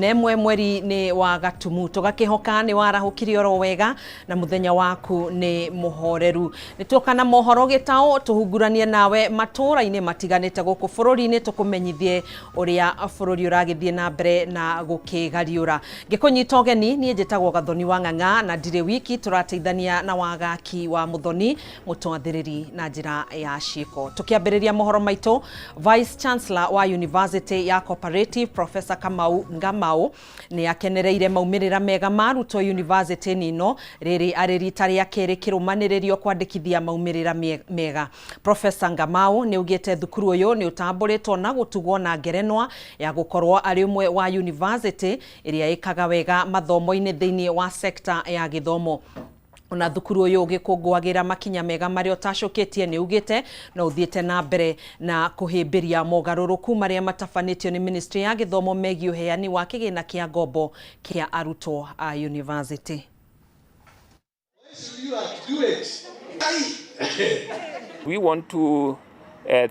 Na ĩmwe mweri-inĩ wa Gatumu. Tũgakĩhoka nĩ warahũkire oro wega na mũthenya waku nĩ mũhoreru. Nĩ tuoka na mohoro gĩtaũ tũhunguranie nawe matũũra-inĩ matiganĩte gũkũ bũrũri-inĩ, tũkũmenyithie ũrĩa bũrũri ũragĩthiĩ na mbere na gũkĩgariũra. Ngĩkũnyita ũgeni, niĩ njĩtagwo Gathoni wa Ng'ang'a na ndirĩ wiki, tũrateithania na Wagaki wa Mũthoni mũtwathĩrĩri na njĩra ya ciĩko. Tũkĩambĩrĩria mohoro maitũ, Vice Chancellor wa University ya Cooperative Professor Kamau Ngamau nĩ akenereire maumĩrĩra mega ma arutwo university-inĩ ĩno, rĩrĩ arĩ rita rĩa kerĩ kĩrũmanĩrĩrio kwandĩkithia maumĩrĩra mega. Professor Ngamau nĩ augĩte thukuru ũyũ nĩ ũtambũrĩtwo na gũtugwo na ngerenwa ya gũkorwo arĩ ũmwe wa university ĩrĩa ĩkaga wega mathomo-inĩ thĩinĩ wa sector ya gĩthomo. Ona thukuru ũyũ ũgĩkũngũagĩra makinya mega marĩa ũtacũkĩtie, nĩ ugĩte no ũthiĩte na mbere na kũhĩmbĩria mogarũrũku marĩa matabanĩtio nĩ ministry ya gĩthomo megiĩ ũheani wa kĩgĩna kĩa ngombo kĩa arutwo a university. We want to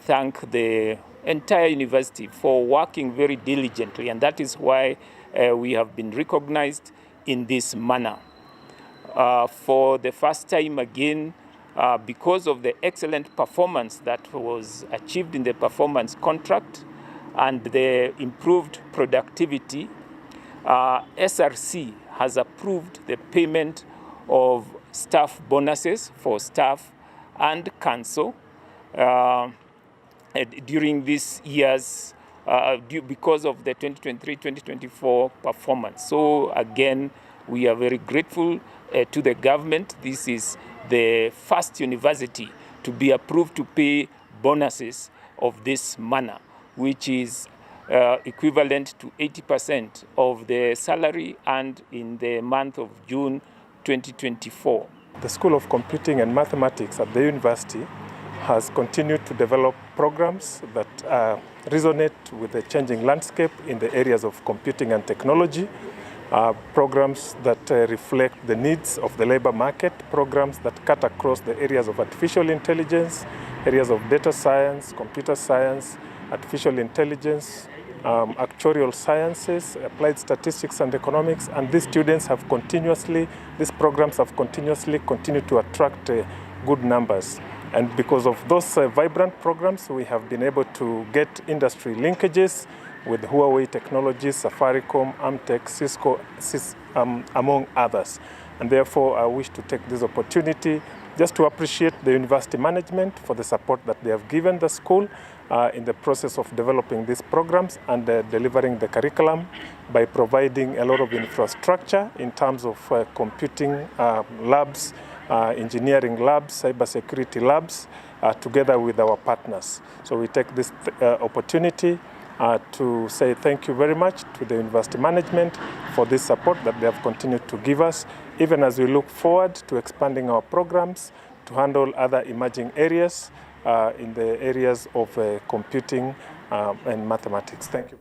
thank the entire university for working very diligently, and that is why we have been recognized in this manner. For the first time again, because of the excellent performance that was achieved in the performance contract and the improved productivity, SRC has approved the payment of staff bonuses for staff and council during this year's because of the 2023-2024 performance. So again, we are very grateful to the government. This is the first university to be approved to pay bonuses of this manner, which is equivalent to 80% of the salary and in the month of June 2024. The School of Computing and Mathematics at the university has continued to develop programs that resonate with the changing landscape in the areas of computing and technology, programs that reflect the needs of the labor market, programs that cut across the areas of artificial intelligence, areas of data science, computer science, artificial intelligence, actuarial sciences, applied statistics and economics, and these students have continuously, these programs have continuously continued to attract good numbers. And because of those vibrant programs, we have been able to get industry linkages with Huawei Technologies, Safaricom, Amtech, Cisco, among others. And therefore, I wish to take this opportunity just to appreciate the university management for the support that they have given the school in the process of developing these programs and delivering the curriculum by providing a lot of infrastructure in terms of computing labs, engineering labs, cybersecurity labs, together with our partners. So we take this opportunity to say thank you very much to the university management for this support that they have continued to give us, even as we look forward to expanding our programs to handle other emerging areas in the areas of computing and mathematics. Thank you.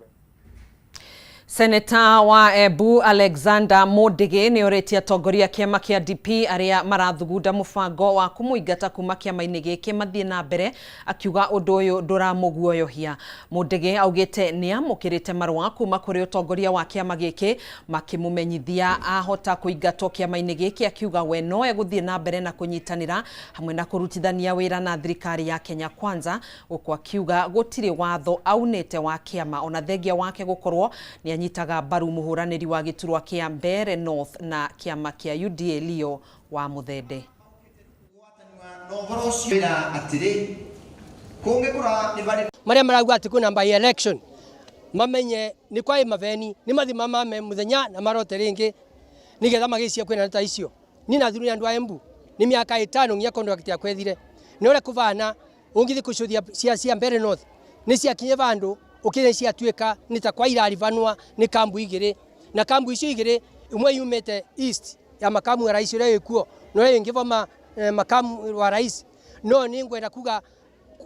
Seneta wa Embu Alexander Mundigi nĩ orĩtie atongoria kĩama kĩa DP arĩa marathugunda mũbango wa kũmũingata kuma kĩama-inĩ gĩkĩ mathiĩ na mbere, akiuga ũndũ ũyũ ndũramũguoyohia. Mundigi augĩte nĩ amũkĩrĩte marũa kuma kũrĩ ũtongoria wa kĩama gĩkĩ makĩmũmenyithia ahota kũingatwo kĩama-inĩ gĩkĩ, akiuga we no egũthiĩ na mbere na kũnyitanĩra hamwe na kũrutithania wĩra na thirikari ya Kenya Kwanza, gũkũ akiuga gũtirĩ watho aunĩte wa kĩama ona thengia wake gũkorwo nĩ anyitaga mbaru mũhũranĩri wa gĩturwa kĩa Mbeere North na kĩama kĩa UDA Leo wa Muthende. Na ũhoro ũcio wĩra atĩrĩ kũngĩkũra nĩ barĩ Maria marauga atĩ kwĩna by election mamenye nĩ kwaĩ maveni nĩ mathima mame mũthenya na marote rĩngĩ nĩgetha magĩcia kwĩna ta icio. Niĩ nathurire andũ a Embu nĩ mĩaka 5 nginya contract yakwa ĩthire, nĩ ũrĩa kũbana ũngĩthiĩ kũcũthia cia Mbeere North nĩ ciakinye vandũ ũkĩrĩ ciatuĩka nĩ ta kwa irarivanwa nĩ kambu igĩrĩ, na kambu icio igĩrĩ ĩmwe yumĩte east ya makamu wa rais ũrĩa wĩkuo na ũrĩa ĩngĩ voma makamu wa rais. No nĩ ngwenda kuga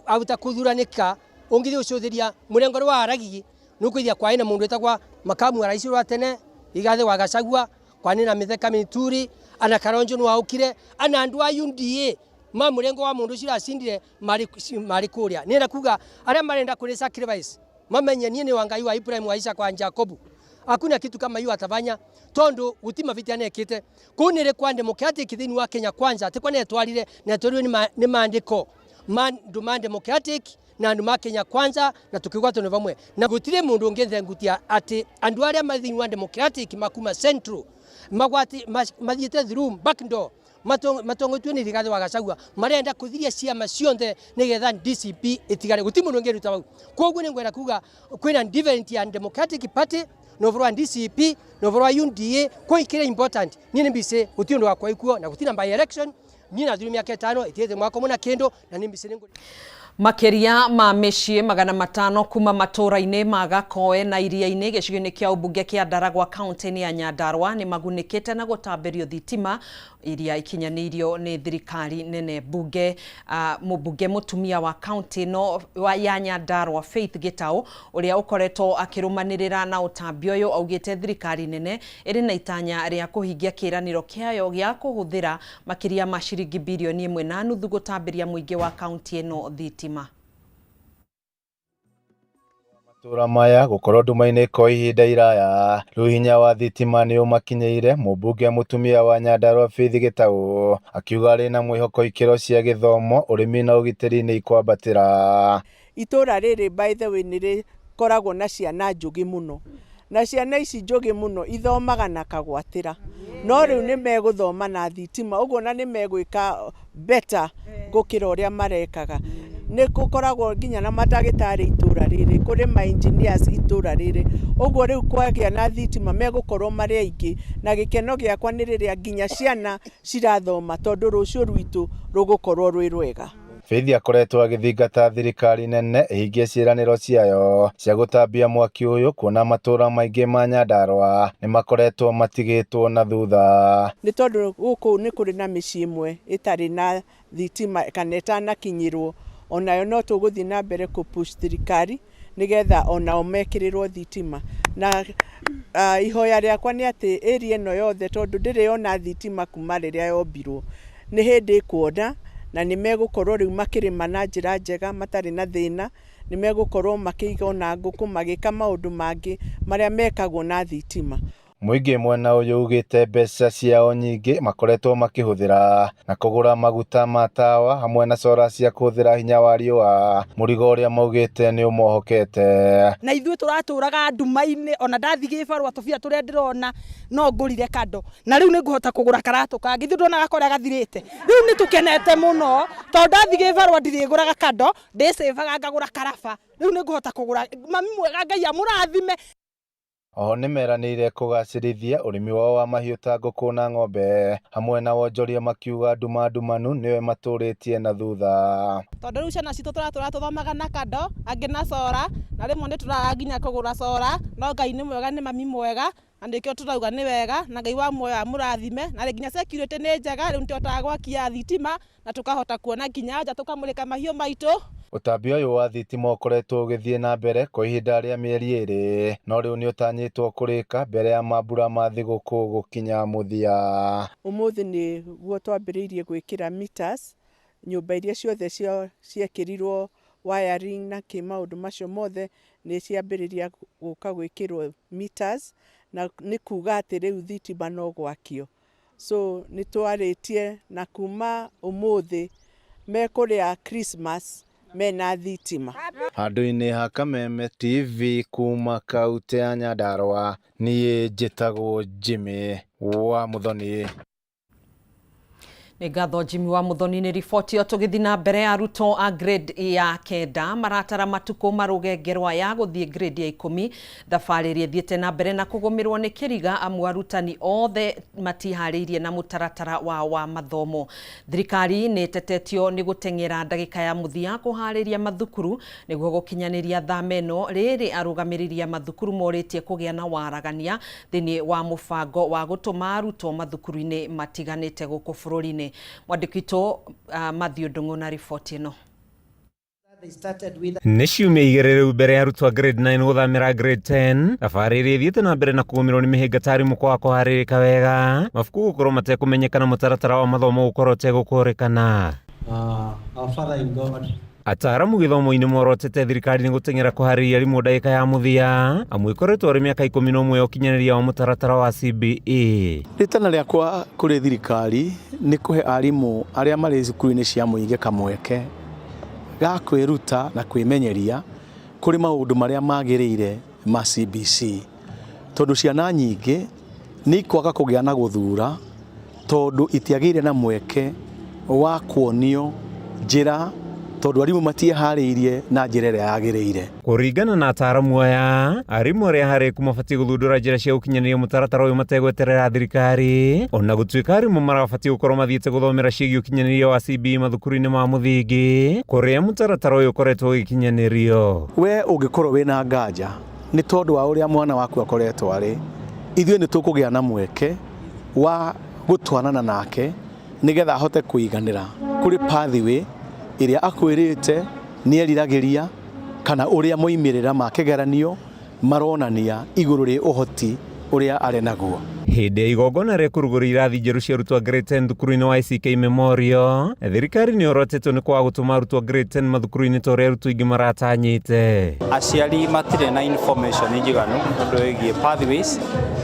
aruta kũthuranĩka ũngĩthiĩ gũcũthĩria mũrengo ũrĩa wa Aragigi nĩ ũkũithia kwaĩ na mũndũ wĩtagwa makamu wa rais ũrĩa wa tene Rigathĩ wa Gachagua, kwanĩ na Mitheka Mituri ana Kalonzo nĩ waũkire ana andũ a UDA ma mũrengo wa mũndũ ũcio ũracindire marĩ kũrĩa. Nĩenda kuga arĩa marenda kũrĩ sacrifice mamenye niĩ nĩ wa Ngai wa Ibrahim wa Isaka wa Jacobu. Hakuna kitu kama hiyo atafanya tondu guti mabitia nekite kuu niri kwa Democratic thiini wa Kenya Kwanza ati kwa netwarire netwarirwe ni maandiko mandu ma Democratic na andu ma Kenya Kwanza na tukigwatwo vamwe na gutire mundu ungi thengutia ati andu aria ma thiini wa Democratic makuma Central magwati mathiite through back door matongoetio ni Rigathi wa Gachagua marenda kuthiria ciama cionthe nigetha DCP itigare guti mundu ungi ruta bau. Koguo ni ngwenda kuga kwina different ya Democratic Party na ũhoro wa DCP na ũhoro wa UDA kwa ikire important. Ni ni mbise guti undu wakwa ikuo na gutina by election ni na thuru miaka 5 itiete mwaka muna kindu na ni mbise ningu. Makiria ma mĩciĩ 500 kuma matũra-inĩ ma Gakoe na Iria-inĩ gĩcigo-inĩ kĩa ũmbunge kĩa Ndaragwa kaunti-inĩ ya Nyandarua nĩ magunĩkĩte na gũtambĩrio thitima iria ikinyanĩirio nĩ thirikari nene. Mbunge mũmbunge mũtumia wa kaunti ĩno ya Nyandarua Faith Gitau ũrĩa ũkoretwo akĩrũmanĩrĩra na ũtambia ũyũ augĩte thirikari nene ĩrĩ na itanya rĩa kũhingia kĩĩranĩro kĩayo gĩa kũhũthĩra makĩria ma ciringi birioni 1.5 gũtambĩria mũingĩ wa kaunti ĩno thitima. Matura maya gukorwo nduma-inĩ kwa ihinda iraya rĩu hinya wa thitima nĩ ũmakinyĩire. Mũmbunge mũtumia wa Nyandarua Faith Gitau akiuga arĩ na mwĩhoko ikĩro cia gĩthomo, ũrĩmi na ũgitĩri nĩ ikwambatĩra. Itũra rĩrĩ by the way nĩ rĩkoragwo na ciana njũgĩ mũno, na ciana ici njũgĩ mũno ithomaga na kagwatĩra, no rĩu nĩ megũthoma na thitima, ũguo na nĩ megwĩka better gũkĩra ũrĩa marekaga. Nĩ gũkoragwo nginya na mandagĩtarĩ itũra rĩrĩ, kũrĩ ma engineers itũra rĩrĩ, ũguo rĩu kwagĩa na thitima megũkorwo marĩ aingĩ, na gĩkeno gĩakwa nĩ rĩrĩa nginya ciana cirathoma tondũ rũciũ rwitũ rũgũkorwo rwĩ rwega. Faith akoretwo agĩthingata thirikari nene ĩhingie ciĩranĩro ciayo cia gũtambia mwaki ũyũ kuona matũra maingĩ ma Nyandarua nĩ makoretwo matigĩtwo na thutha. Nĩ tondũ gũkũ nĩ kũrĩ na mĩciĩ ĩmwe ĩtarĩ na thitima kana ĩtanakinyĩrwo, onayo no tũgũthiĩ na mbere kũ push thirikari nĩgetha onao mekĩrĩrwo thitima. Na ihoya rĩakwa nĩ atĩ area ĩno yothe tondũ ndĩrĩ yona thitima kuma rĩrĩa yombirwo, nĩ hĩndĩ ĩkuona na nĩ megũkorwo rĩu makĩrĩma na njĩra njega matarĩ na thĩna, nĩ megũkorwo makĩiga ona ngũkũ magĩka maũndũ mangĩ marĩa mekagwo na thitima. Mũingĩ mwena ũyũ ugĩte mbeca ciao nyingĩ makoretwo makĩhũthĩra na kũgũra maguta ma tawa hamwe na cora cia kũhũthĩra hinya wa riũa, mũrigo ũrĩa maugĩte nĩ ũmohokete. Na ithuĩ tũratũraga nduma-inĩ, ona ndathiĩ gĩbarũa tũbia tũrĩa ndĩrona no ngũrire kando, na rĩu nĩ ngũhota kũgũra karatũ kangĩ, ithuĩ ndonaga karĩa gathirĩte. Rĩu nĩ tũkenete mũno tondũ ndathiĩ gĩbarũa ndirĩgũraga kando, ndĩcĩbaga ngagũra karaba, rĩu nĩ ngũhota kũgũra. Mami mwega, Ngai amũrathime. Oho nĩmeranĩire kũgacĩrithia ũrĩmi wao wa mahiũ ta ngũkũ na ng'ombe hamwe na wonjoria makiuga nduma ndumanu nĩyo ĩmatũrĩtie na thutha. Tondũ rĩu ciana citũ tũratũra tũthomaga na kando, angĩ na cora, na rĩmwe nĩ tũraga nginya kũgũra cora, no Ngai nĩ mwega, nĩ mami mwega, na nĩkĩo tũrauga nĩ wega, na Ngai wa muoyo amũrathime, na nginya security nĩ njega, rĩu nĩtũhotaga gwakia thitima na tũkahota kuona nginya nja tũkamũrĩka mahiũ maitũ. Ũtambia ũyũ wa thitima ũkoretwo ũgĩthiĩ na mbere kwa ihinda rĩa mĩeri 2, no rĩu nĩ ũtanyĩtwo kũrĩka mbere ya mambura ma thigũkũ gũkinya mũthia. Ũmũthĩ nĩguo twambĩrĩirie gwĩkĩra meters nyũmba iria ciothe ciekĩrirwo wiring na kĩ maũndũ macio mothe nĩ ciambĩrĩria gũka gwĩkĩrwo meters, na nĩ kuga atĩ rĩu thitima no gwakio. So nĩ twarĩtie na kuma ũmũthĩ mekũrĩa Christmas mena thitima. Handũ-inĩ ha Kameme TV kuma kaunti ya Nyandarua, niĩ njĩtagwo Jimmy wa Muthoni. Nĩ ngatho Jimmy wa Muthoni nĩ riboti ĩyo. Tũgĩthiĩ na mbere, arutwo a grade ya 9 maratara matukũ marũgengerwa ya gũthiĩ grade ya 10, thabarĩ ĩrĩa ĩthiĩte na mbere na kũgũmĩrwo nĩ kĩriga amu arutani othe matiharĩirie na mũtaratara wao wa mathomo. Thirikari nĩ ĩtetetio nĩ gũteng'era ndagĩka ya mũthia kũharĩria mathukuru nĩguo gũkinyanĩria thama ĩno, rĩrĩ arũgamĩrĩri a mathukuru morĩtie kũgĩa na waragania thĩinĩ wa mũbango wa gũtũma arutwo mathukuru-inĩ matiganĩte gũkũ bũrũri-inĩ. Mwandĩki witũ Matthew Ndung'u na riboti ĩno. Nĩ ciumia 2 rĩu mbere ya arutwo a grade 9 gũthamĩra grade 10, thabarĩ ĩrĩa ĩthiĩte na mbere na kũgũmĩrwo nĩ mĩhĩnga ta arimũ kwaga kũharĩrĩka wega, mabuku gũkorwo matekũmenyeka na mũtaratara wa mathomo gũkorwo ũtegũkũrĩkana. Our Father in God. Ataaramu gĩthomo-inĩ morotete thirikari nĩ gũteng'era kũharĩria arimũ ndagĩka ya mũthia, amu ĩkoretwo arĩ mĩaka 11 ya ũkinyanĩria wa mũtaratara wa CBE. Rĩtana rĩakwa kũrĩ thirikari nĩ kũhe arimũ arĩa marĩ cukuru-inĩ cia mũingĩ kamweke ga kwĩruta na kwĩmenyeria kũrĩ maũndũ marĩa magĩrĩire ma CBC, tondũ ciana nyingĩ nĩ ikwaga kũgĩa na gũthura tondũ itiagĩire na mweke wa kuonio njĩra, tondũ arimũ matieharĩirie na njĩra ĩrĩa yagĩrĩire. Kũringana na ataaramu aya, arimũ arĩa harĩku mabatiĩ gũthundũra njĩra cia gũkinyanĩria mũtaratara ũyũ mategweterera thirikari, ona gũtuĩka arimũ marabatiĩ gũkorwo mathiĩte gũthomera ciĩgiĩ ũkinyanĩria wa CBE mathukuru-inĩ ma mũthingi kũrĩa mũtaratara ũyũ ũkoretwo ũgĩkinyanĩrio. We ũngĩkorwo wĩna nganja nĩ tondũ wa ũrĩa mwana waku akoretwo arĩ, ithuĩ nĩ tũkũgĩa na mweke wa gũtwarana nake nĩgetha ahote kũiganĩra kũrĩ pathway ĩrĩa akwĩrĩte nĩ eriragĩria, kana ũrĩa moimĩrĩra ma kĩgeranio maronania igũrũ rĩ ũhoti ũrĩa arĩ naguo. Hĩndĩ ya igongona rĩa kũrugũria irathi njerũ cia arutwo a grade 10 thukuru-inĩ wa ICK Memorial, thirikari nĩ yorotetwo nĩ kwaga gũtũma arutwo a grade 10 mathukuru-inĩ ta ũrĩa arutwo aingĩ maratanyĩte. Aciari matirĩ na information njiganu ũndũ wĩgiĩ pathways,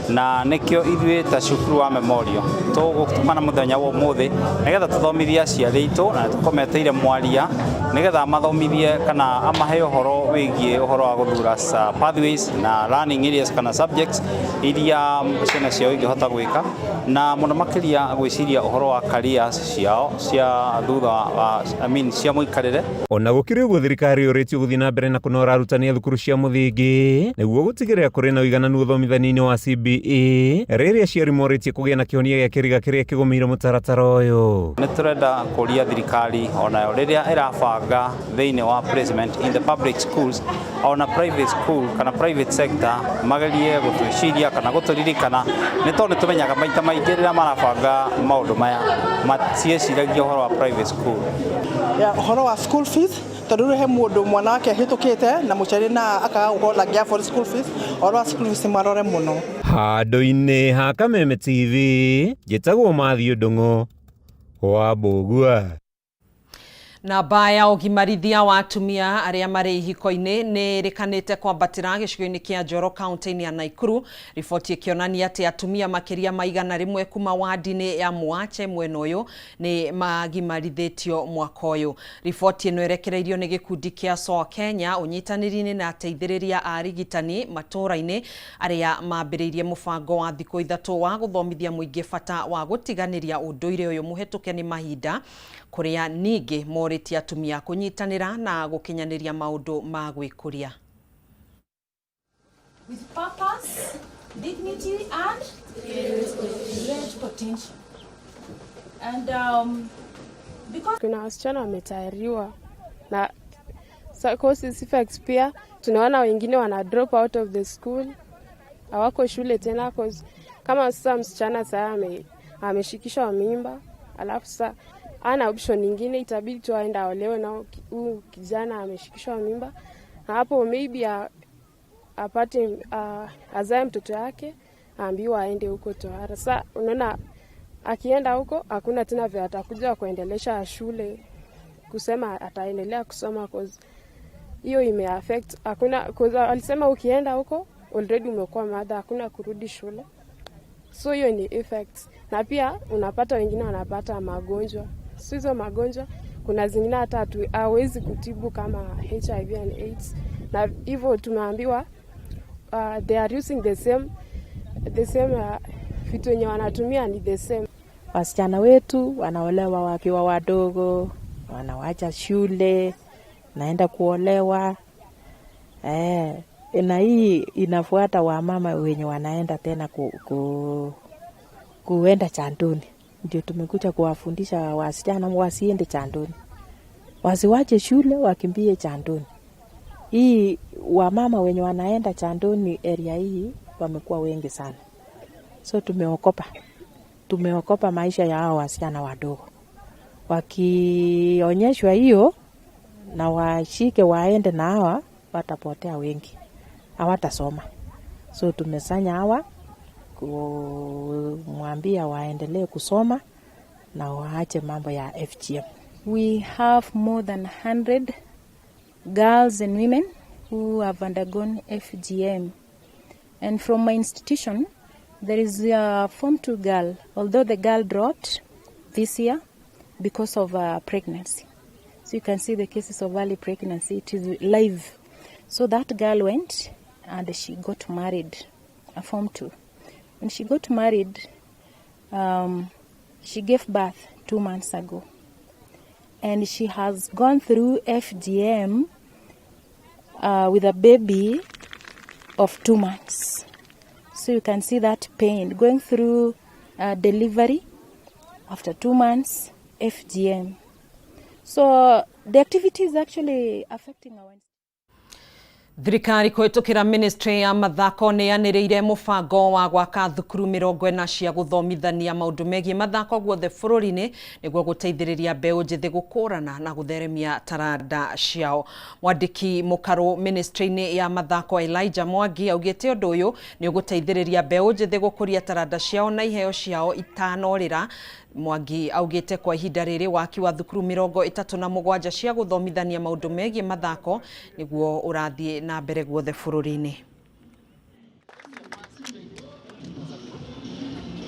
na nĩkĩo ithuĩ ta cukuru wa Memorial tũgũtũmana mũthenya wa ũmũthĩ nĩgetha tũthomithie aciari aitũ, na tũkometeire mwaria nĩgetha amathomithie kana amahe ũhoro wĩgiĩ ũhoro wa gũthura pathways na learning areas kana subjects iria ciana ciao ingĩhota gwĩka, na mũno makĩria gwĩciria ũhoro wa careers ciao cia thutha wa, I mean, cia mũikarĩre. Ona gũkĩrĩ ũguo, thirikari yũrĩtio gũthiĩ na mbere na kũnora arutani a thukuru cia mũthingi nĩguo gũtigĩrĩra kũrĩ na ũigananu ũthomithania-inĩ wa CBE, rĩrĩa aciari morĩtie kũgĩa na kĩhonia gĩa kĩriga kĩrĩa kĩgũmĩire mũtaratara ũyũ. Nĩ tũrenda kũria thirikari onayo rĩrĩa ĩrabanga thĩinĩ wa placement in the public schools ona private school kana private sector, magerie gũtwĩciria kana gũtũririkana, nĩ tondũ nĩ tũmenyaga maita maingĩ rĩrĩa marabanga maũndũ maya matieciragia ũhoro wa private school. Ya ũhoro wa school fees, tondũ rĩu he mũndũ mwana wake ahĩtũkĩte na mũciari na akaga gũkorwo ndangĩ afford school fees. Ũhoro wa school fees marore mũno. Handũ-inĩ ha Kameme TV, njĩtagwo Mathiũ Ndung'u wa Mbũgua. Namba ya ũgimarithia wa atumia arĩa marĩ ihiko-inĩ nĩ ĩrĩkanĩte kwambatĩra gĩcigo-inĩ kĩa Njoro kaunti-inĩ ya Nakuru, riboti ĩkĩonania atĩ atumia makĩria ma 100 kuma wadi-inĩ ya Mwache mwena ũyũ nĩ magimarithĩtio mwaka ũyũ. Riboti ĩno ĩrekereirio nĩ gĩkundi kĩa SOA Kenya ũnyitanĩri-inĩ na ateithĩrĩria a arigitani matũũra-inĩ arĩa mambĩrĩirie mũbango wa thikũ 3 wa gũthomithia mũingĩ bata wa gũtiganĩria ũndũire ũyũ mũhetũke nĩ mahinda, kũrĩa ningĩ morĩtie atumia kũnyitanĩra na gũkinyanĩria maũndũ ma gwĩkũria. With purpose, dignity, and great potential. And because Kuna wasichana wametahiriwa na causes effects, pia tunaona wengine wana drop out of the school, hawako shule tena, cause kama sasa msichana saa ameshikishwa mimba, alafu sasa ana option nyingine, itabidi tu aende aolewe na huyu kijana ameshikishwa mimba, na hapo maybe apate azae mtoto yake, aambiwa aende huko tohara. Sasa unaona akienda huko hakuna tena vya atakuja kuendelesha shule, kusema ataendelea kusoma, cause hiyo ime affect. Hakuna, cause alisema ukienda huko already umekuwa mother, hakuna kurudi shule, so hiyo ni effects. Na pia unapata wengine wanapata magonjwa, si hizo magonjwa, kuna zingine hata hawezi kutibu kama HIV and AIDS, na hivyo tumeambiwa they are using the same vitu wenye wanatumia ni the same. Wasichana wetu wanaolewa wakiwa wadogo, wanawacha shule, naenda kuolewa na hii inafuata wamama wenye wanaenda tena kuenda chandoni. Ndio tumekuja kuwafundisha wasichana wasiende chandoni, wasiwache shule, wakimbie chandoni. Hii wamama wenye wanaenda chandoni area hii wamekuwa wengi sana, so tumeokopa maisha ya hao wasichana wadogo. Wakionyeshwa hiyo na washike waende na hawa, watapotea wengi, hawatasoma. So tumesanya hawa kumwambia waendelee kusoma na waache mambo ya FGM. We have more than 100 girls and women who have undergone FGM. And from my institution, there is a Form 2 girl, although the girl dropped this year because of pregnancy. So you can see the cases of early pregnancy, it is live. So that girl went and she got married, a Form 2. When she got married, she gave birth 2 months ago. And she has gone through FGM with a baby of 2 months. So you can see that pain going through delivery after 2 months, FGM. So the activity is actually affecting our Thirikari kũhĩtũkĩra ministry ya mathako nĩ yanĩrĩire mũbango wa gwaka thukuru 40 cia gũthomithania maũndũ megiĩ mathako guothe bũrũri-inĩ nĩguo gũteithĩrĩria mbeũ njĩthĩ gũkũrana na gũtheremia taranda ciao. Mwandĩki mũkarũ ministry-inĩ ya mathako Elijah Mwangi augĩte ũndũ ũyũ nĩ ũgũteithĩrĩria mbeũ njĩthĩ gũkũria taranda ciao na iheo ciao itanorĩra. Mwangi augĩte kwa ihinda rĩrĩ waki wa thukuru 37 cia gũthomithania maũndũ megiĩ mathako nĩguo ũrathiĩ na mbere guothe bũrũri-inĩ.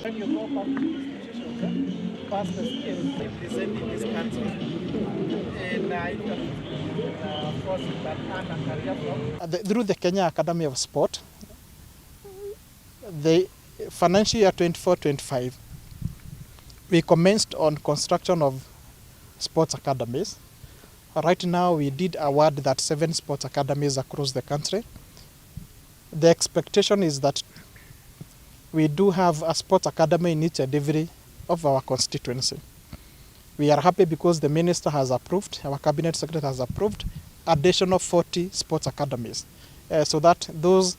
When you go back to institutions, pass the skills representing this country in of course you can earn a career from. Through the Kenya Academy of Sport, the financial year 24-25, we commenced on construction of sports academies. Right now, we did award that seven sports academies across the country. The expectation is that we do have a sports academy in each and every of our constituency. We are happy because the minister has approved, our cabinet secretary has approved additional 40 sports academies, so that those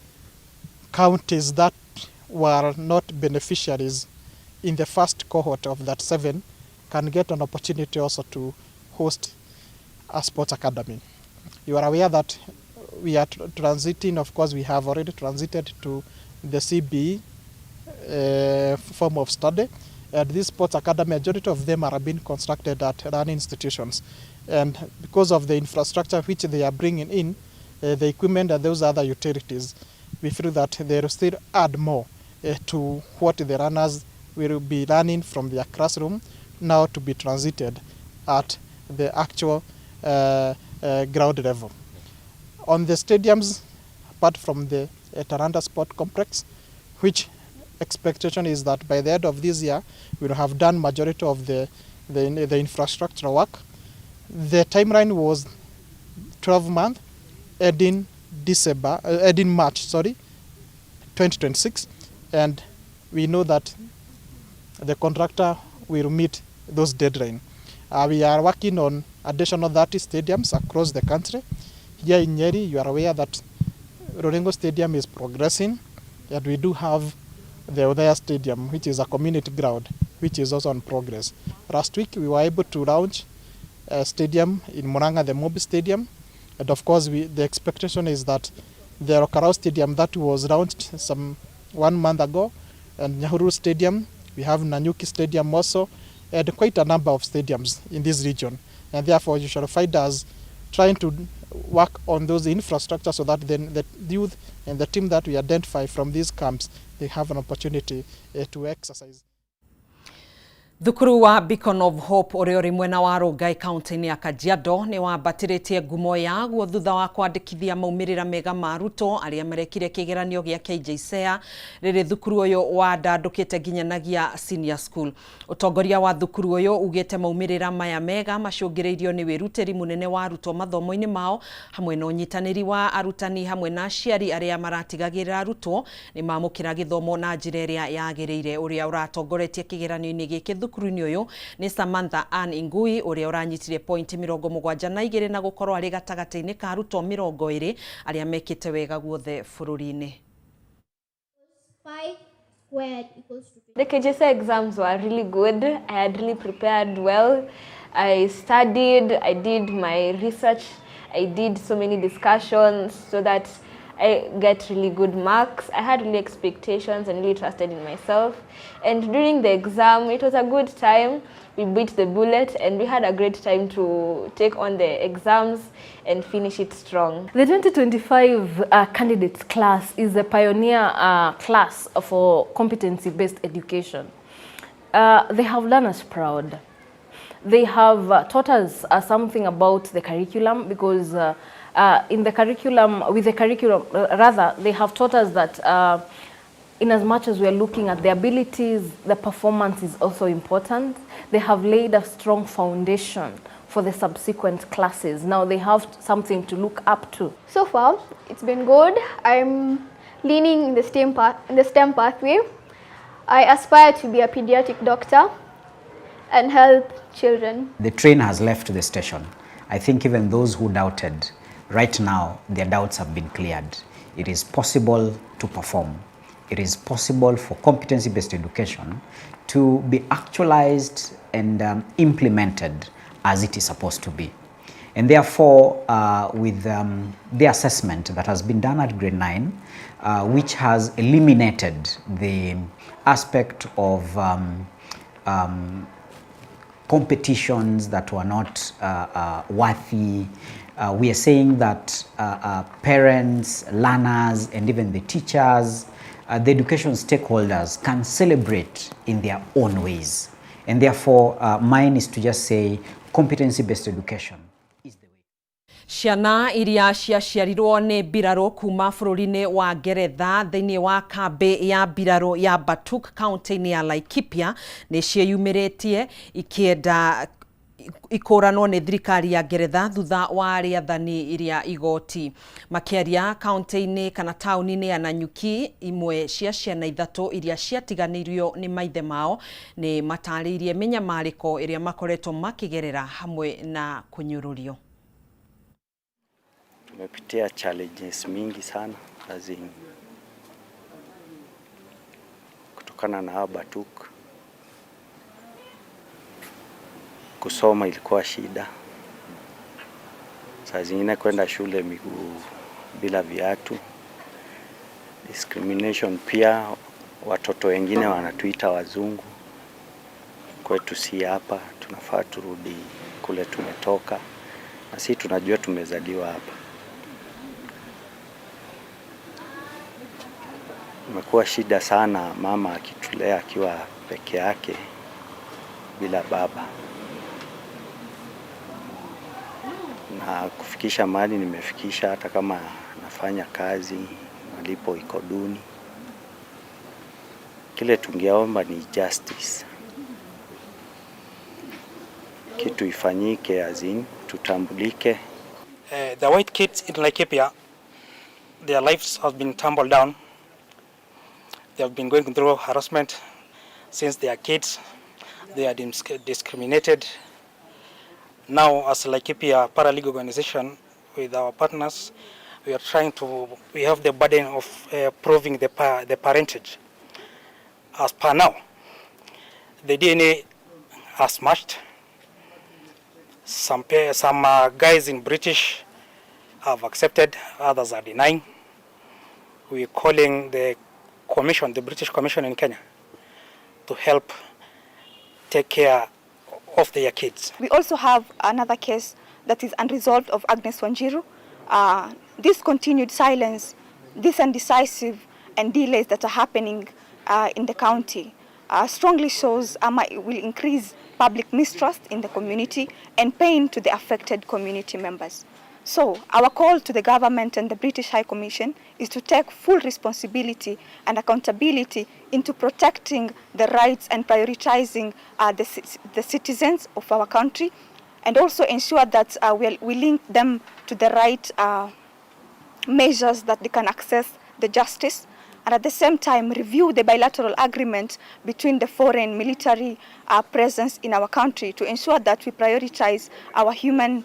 counties that were not beneficiaries in the first cohort of that seven can get an opportunity also to host a sports academy. You are aware that we are transiting, of course, we have already transited to the CBE form of study. And this sports academy, majority of them are being constructed at learning institutions. And because of the infrastructure which they are bringing in, the equipment and those other utilities, we feel that they will still add more to what the learners will be learning from their classroom now to be transited at the actual ground level. On the stadiums, apart from the Talanta Sport Complex, which expectation is that by the end of this year, we will have done majority of the infrastructure work. The timeline was 12 months, ending December, ending March, sorry, 2026, and we know that the contractor will meet those deadline. We are working on additional 30 stadiums across the country. Here in Nyeri, you are aware that Ruringu Stadium is progressing, and we do have the Othaya Stadium, which is a community ground, which is also on progress. Last week, we were able to launch a stadium in Murang'a, the Mobi Stadium, and of course, the expectation is that the Ol Kalou Stadium that was launched some one month ago, and Nyahururu Stadium, we have Nanyuki Stadium also, and quite a number of stadiums in this region. And therefore, you shall find us trying to work on those infrastructure so that then the youth and the team that we identify from these camps, they have an opportunity to exercise. Thukuru wa Beacon of Hope ũrĩa ũrĩ mwena wa Rongai kaunti-inĩ ya Kajiado nĩ wambatĩrĩtie ngumo yaguo thutha wa kwandĩkithia maumĩrĩra mega ma arutwo arĩa marekire kĩgeranio gĩa KJSEA rĩrĩ thukuru ũyũ wandandũkĩte nginyanagia senior school. Ũtongoria wa thukuru ũyũ ugĩte maumĩrĩra maya mega macũngĩrĩirio nĩ wĩrutĩri mũnene wa arutwo mathomo-inĩ mao hamwe na ũnyitanĩri wa arutani hamwe na aciari arĩa maratigagĩrĩra arutwo nĩ mamũkĩra gĩthomo na njĩra ĩrĩa yagĩrĩire. Ũrĩa ũratongoretie kĩgeranio-inĩ gĩkĩ thukuru-inĩ ũyũ nĩ Samantha Ann Ingui ũrĩa ũranyitire pointi 72 na gũkorwo arĩ gatagatĩ-inĩ ka arutwo 20 arĩa mekĩte wega guothe bũrũri-inĩ. 5 squared equals to The KJSEA exams were really good. I had really prepared well. I studied, I did my research, I did so many discussions so that I get really good marks. I had really expectations and really trusted in myself. And during the exam, it was a good time. We beat the bullet and we had a great time to take on the exams and finish it strong. The 2025 candidates class is a pioneer class for competency-based education. They have done us proud. They have taught us something about the curriculum, because in the curriculum, with the curriculum, rather, they have taught us that in as much as we are looking at the abilities, the performance is also important. They have laid a strong foundation for the subsequent classes. Now they have something to look up to. So far, it's been good. I'm leaning in the STEM pathway. I aspire to be a pediatric doctor and help children. The train has left the station. I think even those who doubted, right now, their doubts have been cleared. It is possible to perform. It is possible for competency-based education to be actualized and implemented as it is supposed to be. And therefore, with the assessment that has been done at grade 9, which has eliminated the aspect of competitions that were not worthy, we are saying that parents, learners, and even the teachers, the education stakeholders can celebrate in their own ways. And therefore, mine is to just say competency-based education. Ciana iria ciaciarirwo nĩ mbirarũ kuma bũrũri-inĩ wa Ngeretha thĩinĩ wa kambĩ ya mbirarũ ya Batuk kaunti-inĩ ya Laikipia nĩ ciĩyumĩrĩtie ikĩenda ikũranwo nĩ thirikari ya Ngeretha thutha wa rĩathani rĩa igoti. Makĩaria kaunti-inĩ kana taũni-inĩ ya Nanyuki, imwe cia ciana ithatũ iria ciatiganĩirio nĩ maithe mao nĩ matarĩirie mĩnyamarĩko ĩrĩa makoretwo makĩgerera hamwe na kũnyũrũrio. Tumepitia challenges mingi sana as in kutokana na Batuk. Kusoma ilikuwa shida, saa zingine kwenda shule miguu bila viatu. Discrimination pia, watoto wengine wanatuita wazungu, kwetu si hapa, tunafaa turudi kule tumetoka, na si tunajua tumezaliwa hapa. Imekuwa shida sana mama akitulea akiwa peke yake bila baba. Na kufikisha mahali nimefikisha, hata kama nafanya kazi malipo iko duni. Kile tungeomba ni justice, kitu ifanyike, as in tutambulike. The white kids in Laikipia, their lives have been tumbled down. They have been going through harassment since they are kids. They are discriminated. Now, as Laikipia Paralegal Organization, with our partners, we are trying to, we have the burden of proving the parentage. As per now, the DNA has matched. Some guys in British have accepted, others are denying. We are calling the Commission, the British Commission in Kenya, to help take care of their kids. We also have another case that is unresolved of Agnes Wanjiru. This continued silence, this indecisive and delays that are happening in the county strongly shows will increase public mistrust in the community and pain to the affected community members. So our call to the government and the British High Commission is to take full responsibility and accountability into protecting the rights and prioritizing the citizens of our country, and also ensure that we link them to the right measures that they can access the justice, and at the same time review the bilateral agreement between the foreign military presence in our country to ensure that we prioritize our human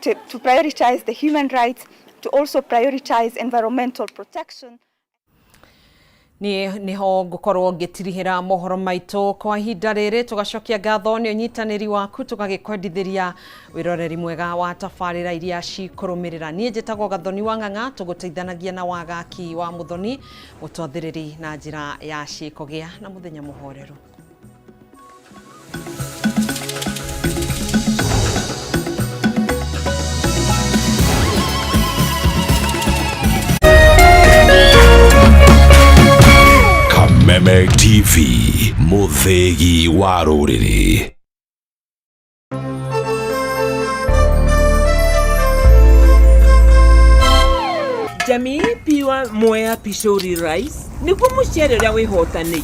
to prioritize the human rights, to also prioritize environmental protection. Niĩ nĩho ngũkorwo ngĩtirihĩra mohoro maitũ kwa ihinda rĩrĩ. Tũgacokia ngatho nĩ ũnyitanĩri waku, tũgagĩkwendithĩria wĩroreri mwega wa tabarĩra iria cikũrũmĩrĩra. Niĩ njĩtagwo Gathoni wa Ng'ang'a, tũgũteithanagia na wagaki wa Mũthoni mũtwathĩrĩri na njĩra ya ciĩko. Gĩa na mũthenya mũhoreru. Kameme TV, mũthĩgi wa rũrĩrĩ. Jamii Pure Mwea Pishori Rice nĩguo mũcere ũrĩa wĩhotanĩire.